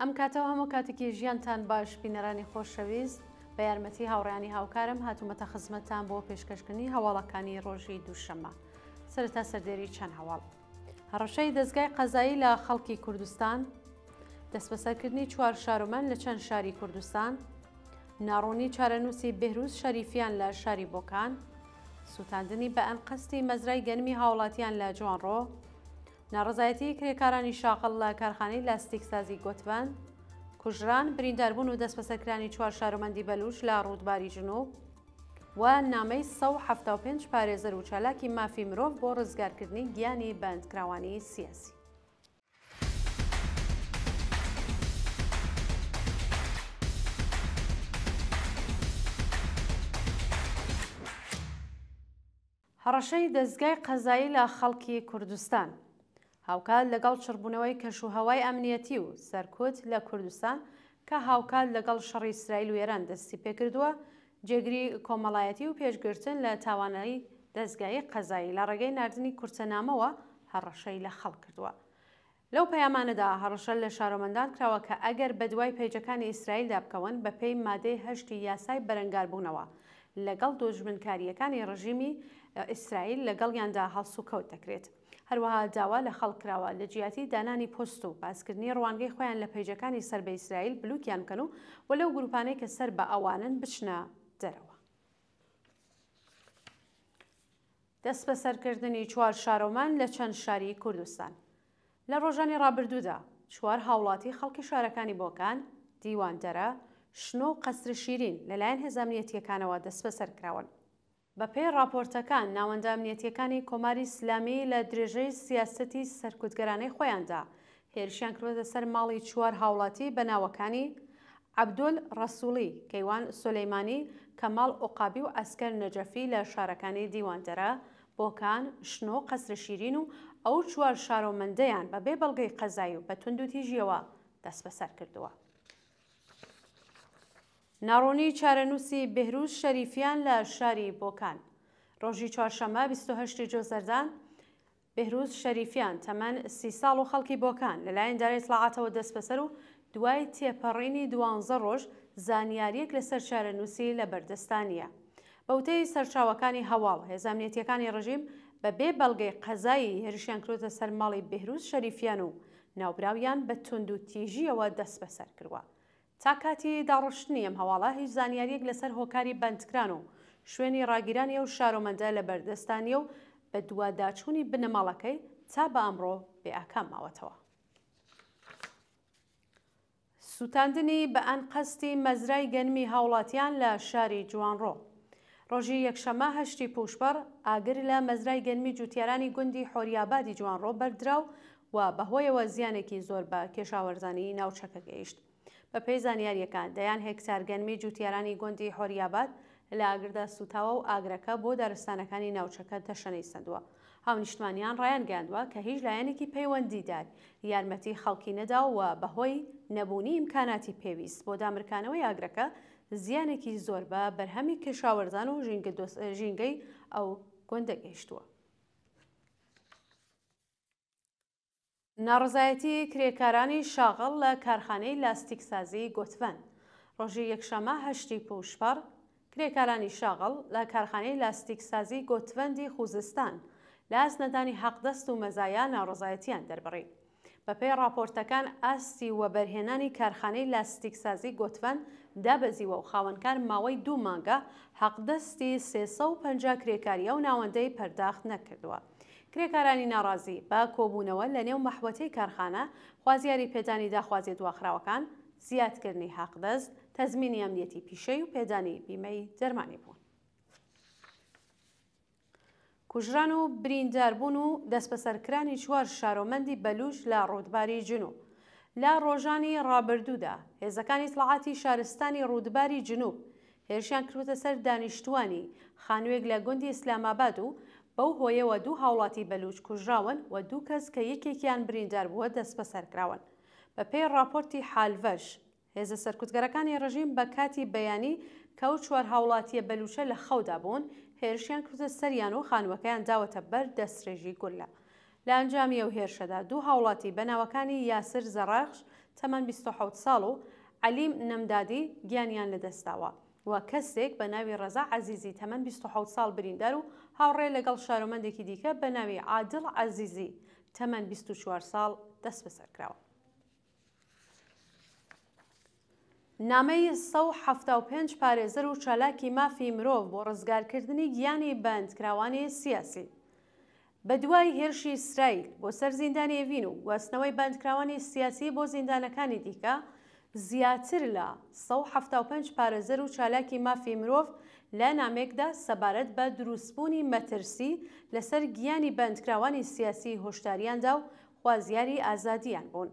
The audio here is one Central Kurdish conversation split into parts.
ئەم کاتە و هەموو کاتێکی ژیانتان باش بینەرانی خۆشەویست، بە یارمەتی هاوڕێیانی هاوکارم هاتوومەتە خزمەتتان بۆ پێشکەشکردنی هەواڵەکانی ڕۆژی دووشەممە. سەرەتا سەردێری چەند هەواڵ. هەڕەشەی دەزگای قەزایی لە خەڵکی کوردستان، دەستبەسەرکردنی چوار شارۆمەند لە چەند شاری کوردستان، ناڕوونی چارەنووسی بێهروز شەریفیان لە شاری بۆکان، سووتاندنی بە ئەنقەستی مەزرای گەنمی هاوڵاتیان لە جوانڕۆ، ناڕەزایەتیی کرێکارانی شاغڵ لە کارخانەی لاستیکسازی گۆتڤەند، کوژران، برینداربوون و دەستبەسەرکرانی چوار شارۆمەندی بەلووچ لە ڕوودباری جنوب و نامەی 175 پارێزەر و چالاکی مافی مرۆڤ بۆ ڕزگارکردنی گیانی بەندکراوانی سیاسی. هەڕەشەی دەزگای قەزایی لە خەڵکی کوردستان هاوکات لەگەڵ چڕبوونەوەی کەشوهەوای ئەمنیەتی و سەرکوت لە کوردستان کە هاوکات لەگەڵ شەڕی ئیسرائیل و ئێران دەستی پێکردووە، جێگری کۆمەڵایەتی و پێشگرتن لە تاوانەی دەزگایی قەزایی لە ڕێگەی ناردنی کورتەنامەوە هەڕەشەی لە خەڵک کردووە. لەو پەیامانەدا هەڕەشە لە شارۆمەندان کراوە کە ئەگەر بەدوای پەیجەکانی ئیسرائیلدا بکەون بەپێی مادەی هەشتی یاسای بەرەنگاربوونەوە لەگەڵ دوژمنکارییەکانی ڕژیمی ئیسرائیل لەگەڵیاندا هەڵسوکەوت دەکرێت. هەروەها داوا لە خەڵک کراوە لە جیاتی دانانی پۆست و باسکردنی ڕوانگەی خۆیان لە پەیجەکانی سەر بە ئیسرائیل بلوکیان بکەن و و لەو گروپانەی کە سەر بە ئەوانن بچنە دەرەوە. دەستبەسەرکردنی چوار شارۆمەند لە چەند شاری کوردستان لە ڕۆژانی ڕابردوودا چوار هاوڵاتی خەڵکی شارەکانی بۆکان، دیواندەرە، شنۆ و قەسرشیرین لەلایەن هێزە ئەمنیەتییەکانەوە دەستبەسەر کراون. بەپێی ڕاپۆرتەکان، ناوەندە ئەمنیەتییەکانی کۆماری ئیسلامی لە درێژەی سیاسەتی سەرکوتگەرانەی خۆیاندا هێرشیان کردووەتە سەر ماڵی چوار هاوڵاتی بە ناوەکانی، عەبدول ڕەسوڵی، کەیوان سولەیمانی، کەماڵ ئوقابی و عەسکەر نەجەفی لە شارەکانی دیواندەرە، بۆکان، شنۆ و قەسرشیرین و ئەو چوار شارۆمەندەیان بە بێ بەڵگەی قەزایی و بە توندوتیژییەوە دەستبەسەر کردووە. ناڕوونی چارەنووسی بێهروز شەریفیان لە شاری بۆکان ڕۆژی چوارشەممە 28 جۆزەردان بێهروز شەریفیان، تەمەن 30 ساڵ و خەڵکی بۆکان، لەلایەن ئیدارەی ئیتڵاعاتەوە دەستبەسەر و دوای تێپەڕینی دوانزە ڕۆژ زانیارییەک لەسەر چارەنووسی لە بەردەستا نییە. بە وتەی سەرچاوەکانی هەواڵ، هێزە ئەمنیەتییەکانی ڕژیم بە بێ بەڵگەی قەزایی هێرشیان کردووەتە سەر ماڵی بێهروز شەریفیان و ناوبراویان بە توندوتیژییەوە دەستبەسەر کردووە. تا کاتی داڕشتنی ئەم هەواڵە هیچ زانیارییەک لەسەر هۆکاری بەندکران و شوێنی ڕاگیرانی ئەو شارۆمەندە لەبەردەستدا نییە و بەدواداچوونی بنەماڵەکەی تا بە ئەمڕۆ بێ ئاکام ماوەتەوە. سووتاندنی بە ئەنقەستی مەزرای گەنمی هاوڵاتیان لە شاری جوانڕۆ. ڕۆژی یەکشەممە هەشتی پووشپەڕ، ئاگر لە مەزرای گەنمی جووتیارانی گوندی حۆریابادی جوانڕۆ بەردرا و بەهۆیەوە زیانێکی زۆر بە کێشاوەرزانی ناوچەکە گەیشت. بەپێی زانیارییەکان، دەیان هێکتار گەنمی جووتیارانی گوندی حۆریاباد لە ئاگردا سووتاوە و ئاگرەکە بۆ دارستانەکانی ناوچەکە تەشەنەی سەندووە. هاونیشتمانیان ڕایانگەیاندووە کە هیچ لایەنێکی پەیوەندیدار یارمەتی خەڵکی نەداوە و بەهۆی نەبوونی ئیمکاناتی پێویست بۆ دامرکانەوەی ئاگرەکە زیانێکی زۆر بە بەرهەمی کشاوەرزان و ژینگەی ئەو گوندە گەیشتووە. ناڕەزایەتی کرێکارانی شاغڵ لە کارخانەی لاستیکسازی گۆتڤەن ڕۆژی یەکشەممە هەشتی پووشپەڕ، کرێکارانی شاغڵ لە کارخانەی لاستیکسازی گۆتڤەندی خوزستان لە ئاست نەدانی حەقدەست و مەزایا ناڕەزایەتیان دەربڕی. بەپێی ڕاپۆرتەکان ئاستی وەبەرهێنانی کارخانەی لاستیکسازی گۆتڤەند دابەزیوە و خاوەنکار ماوەی دوو مانگە حەقدەستی 350 کرێکاری ئەو ناوەندەی پەرداخت نەکردووە. کرێکارانی ناڕازی بە کۆبوونەوە لە نێو مەحوەتەی کارخانە خوازیاری پێدانی داخوازیە دواخراوەکان، زیادکردنی حەقدەست، تەزمینی ئەمنیەتی پیشەی و پێدانی بیمەی دەرمانی بوون. کوژران و برینداربوون و دەستبەسەرکرانی چوار شارۆمەندی بەلووچ لە ڕوودباری جنوب لە ڕۆژانی ڕابردوودا هێزەکانی ئیتڵاعاتی شارستانی ڕوودباری جنوب هێرشیان کردووەتە سەر دانیشتووانی خانووێک لە گوندی ئیسلامئاباد و بەو هۆیەوە دوو هاوڵاتی بەلووچ کوژراون و دوو کەس کە یەکێکیان بریندار بووە دەستبەسەرکراون. بەپێی ڕاپۆرتی حالڤەش، هێزە سەرکوتگەرەکانی ڕژیم بە کاتی بەیانی کە ئەو چوار هاوڵاتییە بەلووچە لە خەودا بوون، هێرشیان کردووەتە سەریان و خانووەکەیان داوەتە بەر دەستڕێژی گوللە. لە ئەنجامی ئەو هێرشەدا دوو هاوڵاتی بە ناوەکانی یاسر زەڕەخش تەمەن 27 ساڵ و عەلیم نەمدادی گیانیان لەدەستداوە و کەسێک بە ناوی ڕەزا عەزیزی تەمەن 27 ساڵ بریندار و هاوڕێ لەگەڵ شارۆمەندێکی دیکە بە ناوی عادڵ عەزیزی تەمەن 24 ساڵ دەستبەسەرکراوە. نامەی 175 پارێزەر و چالاکی مافی مرۆڤ بۆ ڕزگارکردنی گیانی بەندکراوانی سیاسی. بەدوای هێرشی ئیسرائیل بۆ سەر زیندانی ئێڤین و گواستنەوەی بەندکراوانی سیاسی بۆ زیندانەکانی دیکە، زیاتر لە 175 پارێزەر و چالاکی مافی مرۆڤ لە نامەیەکدا سەبارەت بە دروستبوونی مەترسی لەسەر گیانی بەندکراوانی سیاسی هۆشداریان دا و خوازیاری ئازادییان بوون.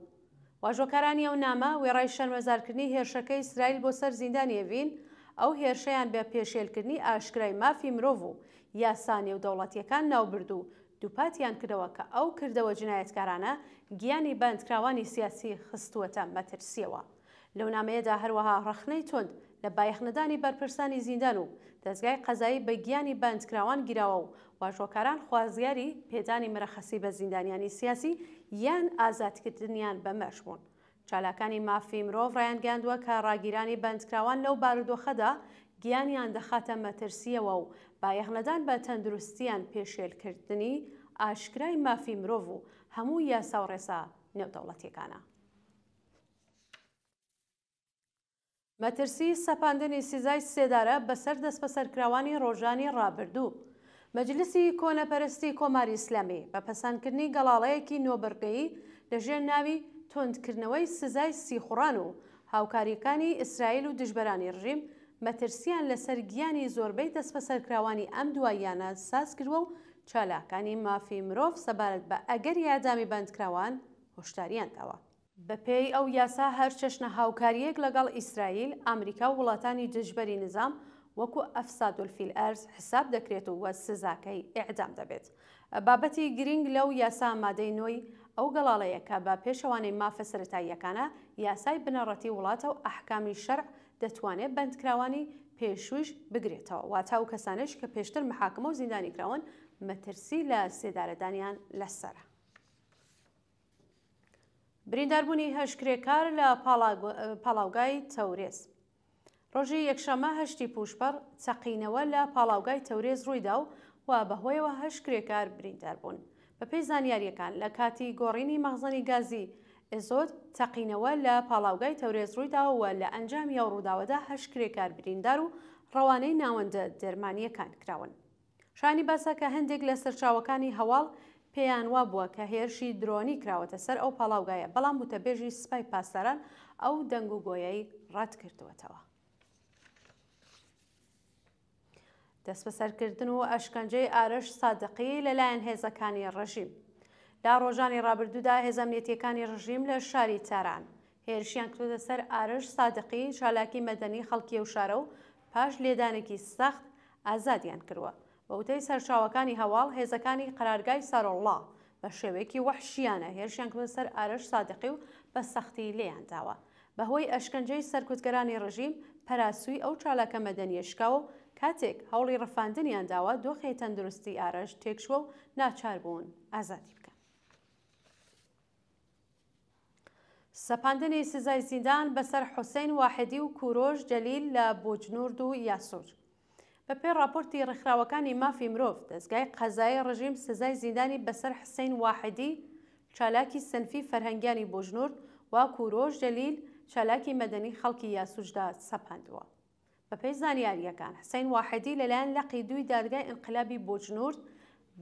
واژۆکارانی ئەو نامە، وێڕای شەرمەزارکردنی هێرشەکەی ئیسرائیل بۆ سەر زیندانی ئێڤین، ئەو هێرشەیان بە پێشێلکردنی ئاشکرای مافی مرۆڤ و یاسا نێودەوڵەتییەکان ناوبرد و دووپاتیان کردەوە کە ئەو کردەوە جنایەتکارانە گیانی بەندکراوانی سیاسی خستووەتە مەترسییەوە. لەو نامەیەدا هەروەها ڕەخنەی توند لە بایەخنەدانی بەرپرسانی زیندان و دەزگای قەزایی بە گیانی بەندکراوان گیراوە و واژۆکاران خوازیاری پێدانی مرەخەسی بە زیندانیانی سیاسی یان ئازادکردنیان بە مەرج بوون. چالاکانی مافی مرۆڤ ڕایانگەیاندووە کە ڕاگیرانی بەندکراوان لەو بارودۆخەدا گیانیان دەخاتە مەترسییەوە و بایەخنەدان بە تەندروستییان پێشێلکردنی ئاشکرای مافی مرۆڤ و هەموو یاسا و ڕێسا نێودەوڵەتییەکانە. مەترسی سەپاندنی سزای سێدارە بەسەر دەستبەسەرکراوانی ڕۆژانی ڕابردوو. مەجلسی کۆنەپەرستی کۆماری ئیسلامی بە پەسەندکردنی گەڵاڵەیەکی نۆبڕگەیی لەژێر ناوی توندکردنەوەی سزای سیخوڕان و هاوکارییەکانی ئیسرائیل و دژبەرانی ڕژیم مەترسییان لەسەر گیانی زۆربەی دەستبەسەرکراوانی ئەم دواییانە سازکردووە و چالاکانی مافی مرۆڤ سەبارەت بە ئەگەری ئێعدامی بەندکراوان هۆشدارییان داوە. بەپێی ئەو یاسا هەر چەشنە هاوکارییەک لەگەڵ ئیسرائیل، ئامریکا و وڵاتانی دژبەری نزام وەکوو افساد فی الارض حساب دەکرێت و سزاکەی ئێعدام دەبێت. بابەتی گرینگ لەو یاسا مادەی نۆی ئەو گەڵاڵەیە کە بە پێچەوانەی مافە سەرەتاییەکانە یاسای بنەڕەتی وڵاتە و ئەحکامی شەرع دەتوانێ بەندکراوانی پێشوویش بگرێتەوە واتە ئەو کەسانەیش کە پێشتر محاکمە و زیندانی کراون مەترسی لە سێدارەدانیان لەسەرە. برینداربوونی هەشت کرێکار لە پاڵاوگای تەورێز. ڕۆژی یەکشەممە هەشتی پووشپەڕ تەقینەوە لە پاڵاوگای تەورێز ڕوویدا و و بەهۆیەوە هەشت کرێکار بریندار بوون. بەپێی زانیارییەکان لە کاتی گۆڕینی مەخزەنی گازی ئێزۆت تەقینەوە لە پاڵاوگای تەورێز ڕوویداوە و لە ئەنجامی ئەو ڕووداوەدا هەشت کرێکار بریندار و ڕەوانەی ناوەندە دەرمانییەکان کراون. شایانی باسە کە هەندێک لە سەرچاوەکانی هەواڵ پێیان وابووە کە هێرشی درۆنی کراوەتە سەر ئەو پاڵاوگایە، بەڵام وتەبێژی سپای پاسداران ئەو دەنگ و گۆیەی ڕەتکردووەتەوە. دەستبەسەرکردن و ئەشکەنجەی ئارەش سادقی لەلایەن هێزەکانی ڕژیم. لە ڕۆژانی ڕابردوودا هێزە ئەمنیەتییەکانی ڕژیم لە شاری تاران هێرشیان کردووەتە سەر ئارەش سادقی چالاکی مەدەنی خەڵکی ئەو شارە و پاش لێدانێکی سەخت ئازادیان کردووە. بە وتەی سەرچاوەکانی هەواڵ، هێزەکانی قەرارگای سارۆڵڵا بە شێوەیەکی وەحشییانە هێرشیان کردووەتە سەر ئارەش سادقی و بە سەختی لێیان داوە. بە هۆی ئەشکەنجەی سەرکوتگەرانی ڕژیم، پەراسووی ئەو چالاکە مەدەنییە شکاوە و کاتێک هەوڵی ڕفاندنیان داوە، دۆخی تەندروستی ئارەش تێکچووە و ناچار بوون ئازادی بکەن. سەپاندنی سزای زیندان بەسەر حوسەین واحدی و کورۆش جەلیل لە بوجنورد و یاسوج. بەپێی ڕاپۆرتی ڕێکخراوەکانی مافی مرۆڤ، دەزگای قەزایی ڕژیم سزای زیندانی بەسەر حسەین واحدی، چالاکی سنفی فەرهەنگیانی بوجنورد و کورۆش جەلیل، چالاکی مەدەنی خەڵکی یاسوجدا سەپاندووە. بەپێی زانیارییەکان، حسەین واحدی لەلایەن لقی دووی دادگای ئینقلابی بۆجنورد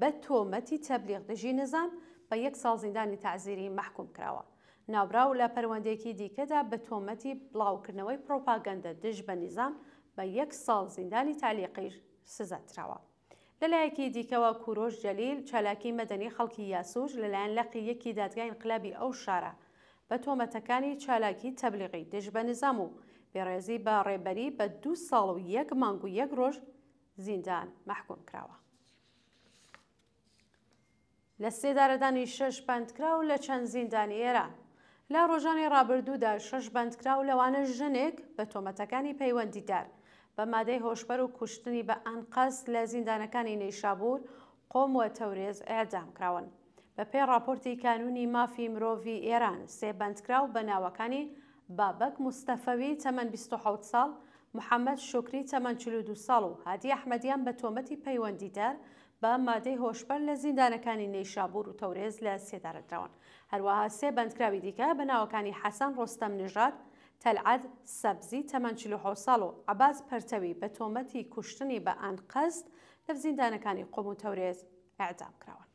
بە تۆمەتی تەبلیغ دژی نزام بە یەک ساڵ زیندانی تەعزیری مەحکوم کراوە. ناوبراو لە پەروەندەیەکی دیکەدا بە تۆمەتی بڵاوکردنەوەی پڕۆپاگەندە دژ بە نیزام بە یەک ساڵ زیندانی تەعلیقیش سزا دراوە. لەلایەکی دیکەوە کورۆش جەلیل، چالاکی مەدەنی خەڵکی یاسوج لەلایەن لقی یەکی دادگای ئینقلابی ئەو شارە بە تۆمەتەکانی چالاکی تەبلیغی دژ بە نیزام و بێڕێزی بە ڕێبەری بە دوو ساڵ و یەک مانگ و یەک ڕۆژ زیندان مەحکوم کراوە. لە سێدارەدانی شەش بەندکراو لە چەند زیندانی ئێران. لە ڕۆژانی ڕابردوودا شەش بەندکراو لەوانە ژنێک بە تۆمەتەکانی پەیوەندیدار بە مادەی هۆشبەر و کوشتنی بە ئەنقەست لە زیندانەکانی نەیشابوور، قۆم و تەورێز ئێعدام کراون. بەپێی ڕاپۆرتی کانوونی مافی مرۆڤی ئێران، سێ بەندکراو بە ناوەکانی بابەک موستەفەوی تەمەن 27 ساڵ، محەمەد شوکری تەمەن 42 ساڵ و هادی ئەحمەدیان بە تۆمەتی پەیوەندیدار بە مادەی هۆشبەر لە زیندانەکانی نەیشابوور و تەورێز لە سێدارە دراون. هەروەها سێ بەندکراوی دیکە بە ناوەکانی حەسەن ڕۆستەم نژاد، تەلعەت سەبزی تەمەن 47 ساڵ و عەباس پەرتەوی بە تۆمەتی کوشتنی بە ئانقەست لە زیندانەکانی قوم و تەورێز ئێعدام کراون.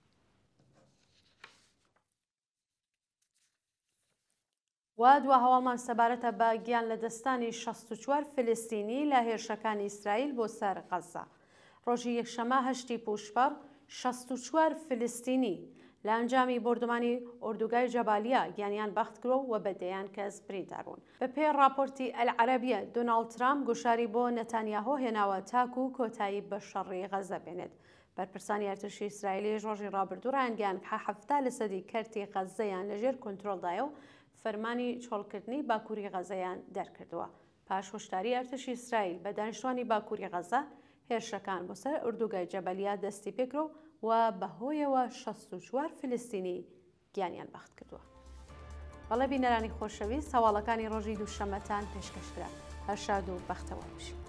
و دوا هەواڵمان سەبارەتە بە گیان لەدەستانی 64 فلستینی لە هێرشەکانی ئیسرائیل بۆ سەر غەززە. ڕۆژی یەکشەممە هەشتی پووشپەڕ 64 فلستینی لە ئەنجامی بۆردومانی ئۆردوگای جەبالیا گیانیان بەختکرا و بە دەیان کەس بریندار بوون. بەپێی ڕاپۆرتی ئەلعەرەبیە، دۆناڵد ترامپ گوشاری بۆ نەتانیاهۆ هێناوە تاکوو کۆتایی بە شەڕی غەززە بێنێت. بەرپرسانی ئەرتەشی ئیسرائیلیش ڕۆژی ڕابردوو ڕایانگەیاند کە 70 لەسەدی کەرتی غەززەیان لەژێر کۆنترۆڵدایە و فەرمانی چۆڵکردنی باکووری غەززەیان دەرکردووە. پاش هۆشداری ئەرتەشی ئیسرائیل بە دانیشتوانی باکووری غەززە، هێرشەکان بۆ سەر ئۆردوگای جەبەلیا دەستی پێکرا و بەهۆیەوە 64 فلستینی گیانیان بەخت کردووە. بەڵێ بینەرانی خۆشەویست هەواڵەکانی ڕۆژی دووشەممەتان پێشکەش کرا. هەر شاد و بەختەوەر بژین.